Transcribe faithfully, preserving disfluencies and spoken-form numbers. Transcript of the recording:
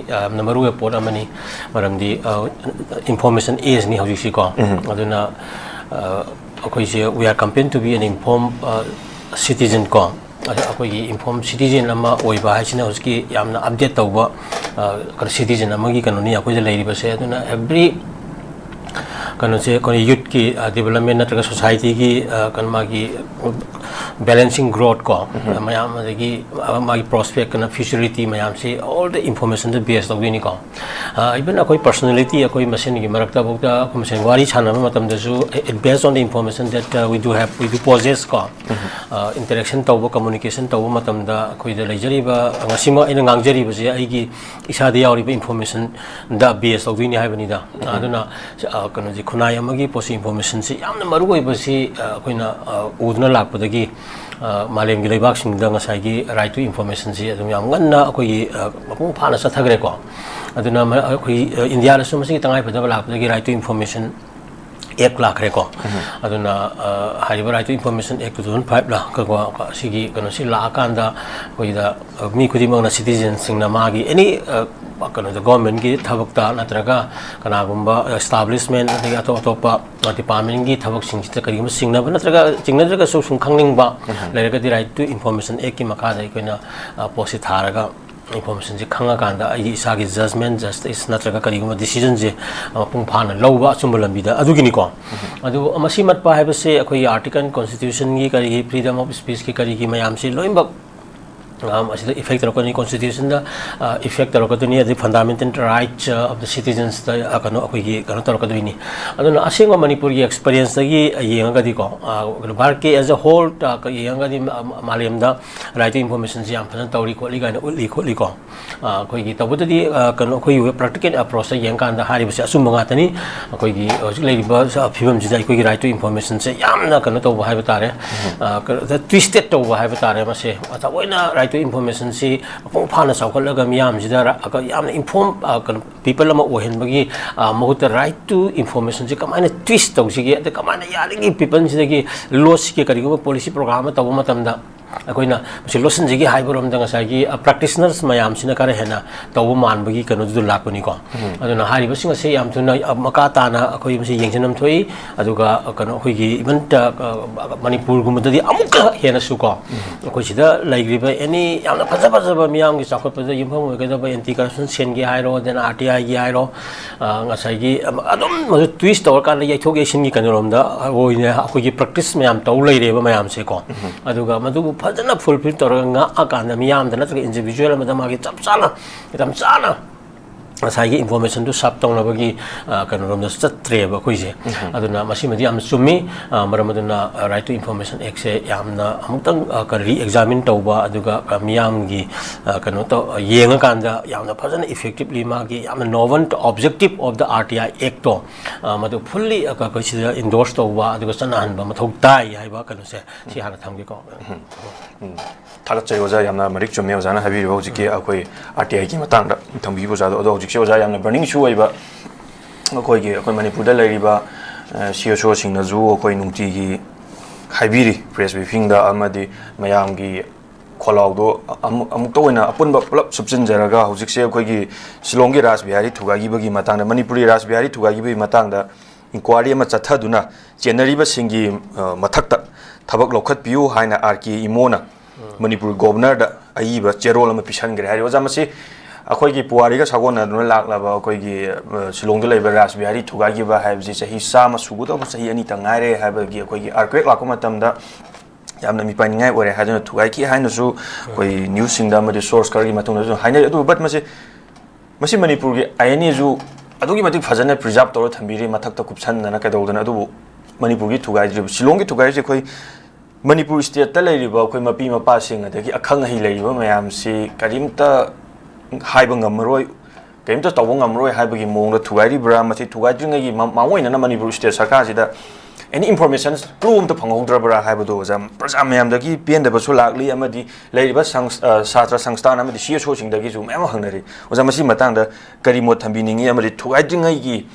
ꯌꯥꯝꯅ ꯃꯔꯨ ꯑꯣꯏꯕ ꯄꯣꯠ ꯑꯃꯅꯤ꯫ ꯃꯔꯝꯗꯤ, ꯑ, information age ꯅꯤ ꯍꯧꯖꯤꯛꯁꯤꯀꯣ꯫ ꯑꯗꯨꯅ, ꯑ, ꯑꯩꯈꯣꯏꯁꯦ we are compelled to be an informed, ꯑ, citizen ꯀꯣ꯫ ꯑꯗ ꯑꯩꯈꯣꯏꯒꯤ informed citizen ꯑꯃ ꯑꯣꯏꯕ ꯍꯥꯏꯁꯤꯅ ꯍꯧꯖꯤꯛꯀꯤ ꯌꯥꯝꯅ update ꯇꯧꯕ, ꯑ, citizen ꯑꯃꯒꯤ ꯀꯩꯅꯣꯅꯤ ꯑꯩꯈꯣꯏꯗ ꯂꯩꯔꯤꯕꯁꯦ꯫ ꯑꯗꯨꯅ every ꯀꯩꯅꯣꯁꯦ ꯑꯩꯈꯣꯏ youth ꯀꯤ, ꯑ, development ꯅꯠꯇ꯭ꯔꯒ society ꯒꯤ, ꯑ, ꯀꯩꯅꯣ ꯃꯥꯒꯤ balancing growth ꯀꯣ, ꯃꯌꯥꯝ ꯑꯗꯒꯤ, ꯑ, ꯃꯥꯒꯤ prospect ꯀꯩꯅꯣ futurity ꯃꯌꯥꯝꯁꯤ all the information the base ꯇꯧꯗꯣꯏꯅꯤꯀꯣ꯫ ꯑ, even ꯑꯩꯈꯣꯏ personality ꯑꯩꯈꯣꯏ ꯃꯁꯦꯟꯒꯤ ꯃꯔꯛꯇꯐꯥꯎꯗ ꯑꯩꯈꯣꯏ ꯃꯁꯦꯟ ꯋꯥꯔꯤ ꯁꯥꯟꯅꯕ ꯃꯇꯝꯗꯁꯨ, based on the information that, uh, we do have, we do possess ꯀꯣ, ꯑ, interaction ꯇꯧꯕ, communication ꯇꯧꯕ ꯃꯇꯝꯗ ꯑꯩꯈꯣꯏꯗ ꯂꯩꯖꯔꯤꯕ, ꯉꯁꯤꯃꯛ ꯑꯩꯅ ꯉꯥꯡꯖꯔꯤꯕꯁꯦ ꯑꯩꯒꯤ ꯏꯁꯥꯗ ꯌꯥꯎꯔꯤꯕ information ꯗ base ꯇꯧꯗꯣꯏꯅꯤ ꯍꯥꯏꯕꯅꯤꯗ꯫ ꯑꯗꯨꯅ, ꯑ, ꯀꯩꯅꯣꯁꯦ, ꯈꯨꯟꯅꯥꯏ ꯑꯃꯒꯤ ꯄꯣꯠꯁꯤ information ꯁꯤ ꯌꯥꯝꯅ ꯃꯔꯨ ꯑꯣꯏꯕꯁꯤ, ꯑ, ꯑꯩꯈꯣꯏꯅ, ꯑ, ꯎꯗꯨꯅ ꯂꯥꯛꯄꯗꯒꯤ, ꯑ, ꯃꯥꯂꯦꯝꯒꯤ ꯂꯩꯕꯥꯛꯁꯤꯡꯗ ꯉꯁꯥꯏꯒꯤ right to information ꯁꯤ ꯑꯗꯨꯝ ꯌꯥꯝ ꯉꯟꯅ ꯑꯩꯈꯣꯏꯒꯤ, ꯑ, ꯃꯄꯨꯡ ꯐꯥꯅ ꯆꯠꯊꯈ꯭ꯔꯦꯀꯣ꯫ ꯑꯗꯨꯅ ꯃ-, ꯑꯩꯈꯣꯏ, ꯑ, ꯏꯟꯗꯤꯌꯥꯗꯁꯨ ꯃꯁꯤꯒꯤ ꯇꯉꯥꯏꯐꯗꯕ ꯂꯥꯛꯄꯗꯒꯤ Right to Information Act ꯂꯥꯛꯈ꯭ꯔꯦꯀꯣ꯫ ꯑꯗꯨꯅ, ꯑ, ꯍꯥꯏꯔꯤꯕ Right to Information Act two thousand five ꯂꯥꯛꯈ꯭ꯔꯦꯀꯣ꯫ ꯑꯁꯤꯒꯤ ꯀꯩꯅꯣꯁꯤ ꯂꯥꯛꯑꯀꯥꯟꯗ ꯑꯩꯈꯣꯏꯗ, ꯑ, ꯃꯤ ꯈꯨꯗꯤꯡꯃꯛꯅ, citizen ꯁꯤꯡꯅ ꯃꯥꯒꯤ any, ꯑ, ꯀꯩꯅꯣꯗ, government ꯀꯤ ꯊꯕꯛꯇ ꯅꯠꯇ꯭ꯔꯒ ꯀꯅꯥꯒꯨꯝꯕ establishment ꯑꯗꯒꯤ ꯑꯇꯣꯞ ꯑꯇꯣꯞꯄ department ꯀꯤ ꯊꯕꯛꯁꯤꯡꯁꯤꯗ ꯀꯔꯤꯒꯨꯝꯕ ꯆꯤꯡꯅꯕ ꯅꯠꯇ꯭ꯔꯒ ꯆꯤꯡꯅꯗ꯭ꯔꯒꯁꯨ ꯁꯨꯝ ꯈꯪꯅꯤꯡꯕ ꯂꯩꯔꯒꯗꯤ Right to Information Act ꯀꯤ ꯃꯈꯥꯗ ꯑꯩꯈꯣꯏꯅ, ꯑ, ꯄꯣꯠꯁꯤ ꯊꯥꯔꯒ information ꯁꯤ ꯈꯪꯉꯀꯥꯟꯗ ꯑꯩꯒꯤ ꯏꯁꯥꯒꯤ judgment, justice ꯅꯠꯇ꯭ꯔꯒ ꯀꯔꯤꯒꯨꯝꯕ decision ꯁꯦ, ꯑ, ꯃꯄꯨꯡ ꯐꯥꯅ ꯂꯧꯕ ꯑꯆꯨꯝꯕ ꯂꯝꯕꯤꯗ ꯑꯗꯨꯒꯤꯅꯤꯀꯣ꯫ ꯑꯗꯨ ꯃꯁꯤ ꯃꯠꯄ ꯍꯥꯏꯕꯁꯦ ꯑꯩꯈꯣꯏꯒꯤ article, constitution ꯒꯤ ꯀꯔꯤꯒꯤ, freedom of speech ꯀꯤ ꯀꯔꯤꯒꯤ ꯃꯌꯥꯝꯁꯤ ꯂꯣꯏꯅꯃꯛ, ꯑ, ꯑꯁꯤꯗ effect ꯇꯧꯔꯛꯀꯅꯤ, constitution ꯗ, ꯑ, effect ꯇꯧꯔꯛꯀꯗꯣꯏꯅꯤ, ꯑꯗꯩ fundamental rights, ꯑ, of the citizens ꯇ, ꯑ, ꯀꯩꯅꯣ, ꯑꯩꯈꯣꯏꯒꯤ ꯀꯩꯅꯣ ꯇꯧꯔꯛꯀꯗꯣꯏꯅꯤ꯫ ꯑꯗꯨꯅ ꯑꯁꯦꯡꯕ ꯃꯅꯤꯄꯨꯔꯒꯤ experience ꯇꯒꯤ ꯌꯦꯡꯉꯒꯗꯤꯀꯣ, ꯑ, ꯀꯩꯅꯣ, ꯚꯥꯔꯠꯀꯤ as a whole ꯇ ꯌꯦꯡꯉꯒꯗꯤ, ꯃ-, ꯃ-, ꯃꯥꯂꯦꯝꯗ Right to Information ꯁꯤ ꯌꯥꯝ ꯐꯖꯅ ꯇꯧꯔꯤ ꯈꯣꯠꯂꯤ ꯀꯥꯏꯅ ꯎꯠꯂꯤ ꯈꯣꯠꯂꯤꯀꯣ꯫ ꯑ, ꯑꯩꯈꯣꯏꯒꯤ ꯇꯧꯕꯇꯗꯤ, ꯑ, ꯀꯩꯅꯣ, ꯑꯩꯈꯣꯏꯒꯤ practical approach ꯇ ꯌꯦꯡꯀꯥꯟꯗ ꯍꯥꯏꯔꯤꯕꯁꯦ ꯑꯆꯨꯝꯕ ꯉꯥꯛꯇꯅꯤ꯫ ꯑꯩꯈꯣꯏꯒꯤ ꯍꯧꯖꯤꯛ ꯂꯩꯔꯤꯕ ꯁ-, ꯐꯤꯕꯝꯁꯤꯗ ꯑꯩꯈꯣꯏꯒꯤ Right to Information ꯁꯦ ꯌꯥꯝꯅ ꯀꯩꯅꯣ ꯇꯧꯕ ꯍꯥꯏꯕ ꯇꯥꯔꯦ, ꯑ, ꯀꯩꯅꯣꯗ twisted ꯇꯧꯕ ꯍꯥꯏꯕ ꯇꯥꯔꯦ꯫ ꯃꯁꯦ ꯊꯑꯣꯏꯅ Right to Information ꯁꯤ ꯃꯄꯨꯡ ꯐꯥꯅ ꯆꯥꯎꯈꯠꯂꯒ ꯃꯤꯌꯥꯝꯁꯤꯗ ꯔ-, ꯌꯥꯝꯅ inform, ꯑ, ꯀꯩꯅꯣ, people ꯑꯃ ꯑꯣꯏꯍꯟꯕꯒꯤ, ꯑ, ꯃꯍꯨꯠꯇ Right to Information ꯁꯤ ꯀꯃꯥꯏꯅ twist ꯇꯧꯁꯤꯒꯦ, ꯑꯗ ꯀꯃꯥꯏꯅ ꯌꯥꯔꯤꯉꯩ people ꯁꯤꯗꯒꯤ ꯂꯣꯠꯁꯤꯒꯦ, ꯀꯔꯤꯒꯨꯝꯕ policy program ꯑꯃ ꯇꯧꯕ ꯃꯇꯝꯗ꯫ ꯑꯩꯈꯣꯏꯅ ꯃꯁꯤ ꯂꯣꯠꯁꯤꯟꯖꯒꯦ ꯍꯥꯏꯕꯔꯣꯝꯗ ꯉꯁꯥꯏꯒꯤ ꯄ꯭ꯔꯦꯛꯇꯤꯁꯅꯔꯁ ꯃꯌꯥꯝꯁꯤꯅ ꯈꯔ ꯍꯦꯟꯅ ꯇꯧꯕ ꯃꯥꯟꯕꯒꯤ ꯀꯩꯅꯣꯗꯨꯗ ꯂꯥꯛꯄꯅꯤꯀꯣ꯫ ꯑꯗꯨꯅ ꯍꯥꯏꯔꯤꯕꯁꯤꯡ ꯑꯁꯤ ꯌꯥꯝ ꯊꯨꯅ ꯃꯈꯥ ꯇꯥꯅ ꯑꯩꯈꯣꯏ ꯃꯁꯤ ꯌꯦꯡꯁꯤꯟꯐꯝ ꯊꯣꯛꯏ꯫ ꯑꯗꯨꯒ ꯀꯩꯅꯣ ꯑꯩꯈꯣꯏꯒꯤ ꯏꯚꯟ ꯃꯅꯤꯄꯨꯔꯒꯨꯝꯕꯗꯗꯤ ꯑꯃꯨꯛꯀ ꯍꯦꯟꯅꯁꯨꯀꯣ, ꯑꯩꯈꯣꯏ ꯁꯤꯗ ꯂꯩꯔꯤꯕ ꯑꯦꯅꯤ ꯌꯥꯝꯅ ꯐꯖ ꯐꯖꯕ ꯃꯤꯌꯥꯝꯒꯤ ꯆꯥꯎꯈꯠꯄꯗ ꯌꯨꯝꯐꯝ ꯑꯣꯏꯒꯗꯕ ꯑꯦꯟꯇꯤ ꯀꯔꯞꯁꯟ ꯁꯦꯜꯒꯤ ꯍꯥꯏꯔꯣ, ꯗꯦꯟ ꯑꯥꯔ ꯇꯤ ꯑꯥꯏꯒꯤ ꯍꯥꯏꯔꯣ, ꯉꯁꯥꯏꯒꯤ ꯑꯗꯨꯝ ꯃꯗꯨ ꯇ꯭ꯋꯤꯁ ꯇꯧꯔꯀꯥꯟꯗ ꯌꯩꯊꯣꯛ ꯌꯩꯁꯤꯟꯒꯤ ꯀꯩꯅꯣꯔꯣꯝꯗ ꯑꯣꯏꯅ ꯑꯩꯈꯣꯏꯒꯤ ꯄ꯭ꯔꯦꯛꯇꯤꯁ ꯃꯌꯥꯝ ꯇꯧ ꯂꯩꯔꯦꯕ ꯃꯌꯥꯝꯁꯦꯀꯣ꯫ ꯑꯗꯨꯒ ꯃꯗꯨꯕꯨ ꯐꯖꯅ ꯐꯨꯜꯐꯤꯜ ꯇꯧꯔꯒ ꯉꯥꯛꯑꯀꯥꯟꯗ ꯃꯤꯌꯥꯝꯗ ꯅꯠꯇ꯭ꯔꯒ ꯏꯟꯗꯤꯕꯤꯖꯨꯋꯦꯜ ꯑꯃꯗ ꯃꯥꯒꯤ ꯆꯞ ꯆꯥꯅ ꯃꯇꯝ ꯆꯥꯅ ꯉꯁꯥꯏꯒꯤ ꯏꯟꯐꯣꯔꯃꯦꯁꯟꯗꯨ ꯁꯥꯔꯞ ꯇꯧꯅꯕꯒꯤ ꯀꯩꯅꯣꯔꯣꯝꯗꯁꯨ ꯆꯠꯇ꯭ꯔꯦꯕ ꯑꯩꯈꯣꯏꯁꯦ꯫ ꯑꯗꯨꯅ ꯃꯁꯤꯃꯗꯤ ꯌꯥꯝꯅ ꯆꯨꯝꯃꯤ꯫ ꯃꯔꯝ ꯑꯗꯨꯅ ꯔꯥꯏꯠ ꯇꯨ ꯏꯟꯐꯣꯔꯃꯦꯁꯟ ꯑꯦꯛꯁꯦ ꯌꯥꯝꯅ ꯑꯃꯨꯛꯇꯪ ꯔꯤ ꯑꯦꯛꯖꯥꯃꯤꯟ ꯇꯧꯕ, ꯑꯗꯨꯒ ꯃꯤꯌꯥꯝꯒꯤ ꯀꯩꯅꯣ ꯇꯧ ꯌꯦꯡꯉꯀꯥꯟꯗ ꯌꯥꯝꯅ ꯐꯖꯅ ꯏꯐꯦꯛꯇꯤꯞꯂꯤ ꯃꯥꯒꯤ ꯌꯥꯝꯅ noble objective of the R T I Act ꯇꯣ ꯃꯗꯨ ꯐꯨꯜꯂꯤ ꯑꯩꯈꯣꯏ ꯁꯤꯗ ꯏꯟꯗꯣꯔꯁ ꯇꯧꯕ ꯑꯗꯨꯒ ꯆꯠꯅꯍꯟꯕ ꯃꯊꯧ ꯇꯥꯏ ꯍꯥꯏꯕ ꯀꯩꯅꯣꯁꯦ ꯁꯤ ꯍꯥꯟꯅ ꯊꯝꯒꯦꯀꯣ꯫ ꯊꯥꯒꯠꯆꯔꯤ ꯑꯣꯖꯥ, ꯌꯥꯝꯅ ꯃꯔꯤꯛ ꯆꯨꯝꯃꯦ ꯑꯣꯖꯥꯅ ꯍꯥꯏꯕꯤꯔꯤꯕ ꯍꯧꯖꯤꯛꯀꯤ ꯑꯩꯈꯣꯏ ꯑꯥꯔ ꯇꯤ ꯑꯥꯏꯒꯤ ꯃꯇꯥꯡꯗ ꯊꯝꯕꯤꯈꯤꯕ ꯑꯣꯖꯥꯗꯣ꯫ ꯑꯗꯣ ꯍꯧꯖꯤꯛꯁꯦ ꯑꯣꯖꯥ, ꯌꯥꯝꯅ ꯕꯔꯅꯤꯡ ꯏꯁꯨ ꯑꯣꯏꯕ ꯑꯩꯈꯣꯏꯒꯤ, ꯑꯩꯈꯣꯏ ꯃꯅꯤꯄꯨꯔꯗ ꯂꯩꯔꯤꯕ ꯁꯤ ꯑꯦꯁ ꯑꯣꯁꯤꯡꯅꯁꯨ ꯑꯩꯈꯣꯏ ꯅꯨꯡꯇꯤꯒꯤ ꯍꯥꯏꯕꯤꯔꯤ ꯄ꯭ꯔꯦꯁ ꯕ꯭ꯔꯤꯐꯤꯡꯗ, ꯑꯃꯗꯤ ꯃꯌꯥꯝꯒꯤ ꯈꯣꯜꯂꯥꯎꯗꯣ ꯑꯃꯨꯛ, ꯑꯃꯨꯛꯇ ꯑꯣꯏꯅ ꯑꯄꯨꯟꯕ ꯄꯨꯂꯞ ꯁꯨꯞꯆꯤꯟꯖꯔꯒ ꯍꯧꯖꯤꯛꯁꯦ ꯑꯩꯈꯣꯏꯒꯤ ꯁꯤꯂꯣꯡꯒꯤ ꯔꯥꯖ ꯕꯤꯍꯥꯔꯤ ꯊꯨꯒꯥꯏꯈꯤꯕꯒꯤ ꯃꯇꯥꯡꯗ, ꯃꯅꯤꯄꯨꯔꯤ ꯔꯥꯖ ꯕꯤꯍꯥꯔꯤ ꯊꯨꯒꯥꯏꯈꯤꯕꯒꯤ ꯃꯇꯥꯡꯗ ꯏꯟꯀ꯭ꯋꯥꯔꯤ ꯑꯃ ꯆꯠꯊꯗꯨꯅ ꯆꯦꯟꯅꯔꯤꯕꯁꯤꯡꯒꯤ ꯃꯊꯛꯇ ꯊꯕꯛ ꯂꯧꯈꯠꯄꯤꯌꯨ ꯍꯥꯏꯅ ꯑꯥꯔ ꯀꯦ ꯏꯃꯣꯅ ꯃꯅꯤꯄꯨꯔ ꯒꯣꯕꯔꯅꯔꯗ ꯑꯏꯕ ꯆꯦꯔꯣꯜ ꯑꯃ ꯄꯤꯁꯟꯈ꯭ꯔꯦ ꯍꯥꯏꯔꯤ꯫ ꯑꯣꯖꯥ, ꯃꯁꯤ ꯑꯩꯈꯣꯏꯒꯤ ꯄꯨꯋꯥꯔꯤꯒ ꯁꯥꯒꯣꯟꯅꯗꯨꯅ ꯂꯥꯛꯂꯕ ꯑꯩꯈꯣꯏꯒꯤ ꯁꯤꯂꯣꯡꯗ ꯂꯩꯕ ꯔꯥꯖ ꯕꯤꯍꯥꯔꯤ ꯊꯨꯒꯥꯏꯈꯤꯕ ꯍꯥꯏꯕꯁꯤ ꯆꯍꯤ ꯆꯥꯝꯃ ꯁꯨꯒꯗꯧꯕ ꯆꯍꯤ ꯑꯅꯤꯇꯪ ꯉꯥꯏꯔꯦ ꯍꯥꯏꯕꯒꯤ, ꯑꯩꯈꯣꯏꯒꯤ ꯑꯥꯔꯀ꯭ꯋꯦꯛ ꯂꯥꯛꯄ ꯃꯇꯝꯗ ꯌꯥꯝꯅ ꯃꯤꯄꯥꯏꯅꯤꯡꯉꯥꯏ ꯑꯣꯏꯔꯦ ꯍꯥꯏꯗꯨꯅ ꯊꯨꯒꯥꯏꯈꯤ ꯍꯥꯏꯅꯁꯨ ꯑꯩꯈꯣꯏ ꯅ꯭ꯌꯨꯁꯁꯤꯡꯗ ꯑꯃꯗꯤ ꯁꯣꯔꯁ ꯈꯔꯒꯤ ꯃꯇꯨꯡꯗꯁꯨ ꯍꯥꯏꯅꯔꯤ꯫ ꯑꯗꯨꯕꯨ ꯕꯠ ꯃꯁꯤ, ꯃꯁꯤ ꯃꯅꯤꯄꯨꯔꯒꯤ ꯑꯥꯏ ꯑꯦꯟ ꯑꯦꯁꯨ ꯑꯗꯨꯛꯀꯤ ꯃꯇꯤꯛ ꯐꯖꯅ ꯄ꯭ꯔꯤꯖꯥꯕ ꯇꯧꯔ ꯊꯝꯕꯤꯔꯤ, ꯃꯊꯛꯇ ꯀꯨꯞꯁꯟꯗꯅ ꯀꯩꯗꯧꯗꯅ꯫ ꯑꯗꯨꯕꯨ ꯃꯅꯤꯄꯨꯔꯒꯤ ꯊꯨꯒꯥꯏꯗ꯭ꯔꯤꯕ, ꯁꯤꯂꯣꯡꯒꯤ ꯊꯨꯒꯥꯏꯔꯤꯁꯦ ꯑꯩꯈꯣꯏ ꯃꯅꯤꯄꯨꯔ ꯁ꯭ꯇꯦꯠꯇ ꯂꯩꯔꯤꯕ ꯑꯩꯈꯣꯏ ꯃꯄꯤ ꯃꯄꯥꯁꯤꯡ ꯑꯗꯒꯤ ꯑꯈꯪ ꯑꯍꯩ ꯂꯩꯔꯤꯕ ꯃꯌꯥꯝꯁꯤ ꯀꯔꯤꯝꯇ ꯍꯥꯏꯕ ꯉꯝꯃꯔꯣꯏ, ꯀꯔꯤꯝꯇ ꯇꯧꯕ ꯉꯝꯃꯔꯣꯏ ꯍꯥꯏꯕꯒꯤ ꯃꯑꯣꯡꯗ ꯊꯨꯒꯥꯏꯔꯤꯕ꯭ꯔꯥ? ꯃꯁꯤ ꯊꯨꯒꯥꯏꯗ꯭ꯔꯤꯉꯩꯒꯤ ꯃ-, ꯃꯥꯡꯑꯣꯏꯅꯅ ꯃꯅꯤꯄꯨꯔ ꯁ꯭ꯇꯦꯠ ꯁꯔꯀꯥꯔꯁꯤꯗ ꯑꯦꯅꯤ ꯏꯟꯐꯣꯔꯃꯦꯁꯟ ꯀ꯭ꯂꯨ ꯑꯝꯇ ꯐꯪꯍꯧꯗ꯭ꯔꯕ꯭ꯔꯥ ꯍꯥꯏꯕꯗꯣ ꯑꯣꯖꯥ, ꯄ꯭ꯔꯖꯥ ꯃꯌꯥꯝꯗꯒꯤ ꯄꯦꯟꯗꯕꯁꯨ ꯂꯥꯛꯂꯤ, ꯑꯃꯗꯤ ꯂꯩꯔꯤꯕ ꯁꯪꯁ-, ꯑ, ꯁꯥꯇ꯭ꯔ ꯁꯪꯁꯊꯥꯟ ꯑꯃꯗꯤ ꯁꯤ ꯑꯦꯁ ꯑꯣꯁꯤꯡꯗꯒꯤꯁꯨ ꯃꯌꯥꯝ ꯑꯃ ꯍꯪꯅꯔꯤ꯫ ꯑꯣꯖꯥ, ꯃꯁꯤ ꯃꯇꯥꯡꯗ ꯀꯔꯤ ꯃꯣꯠ ꯊꯝꯕꯤꯅꯤꯡꯉꯤ? ꯑꯃꯗꯤ ꯊꯨꯒꯥꯏꯗ꯭ꯔꯤꯉꯩꯒꯤ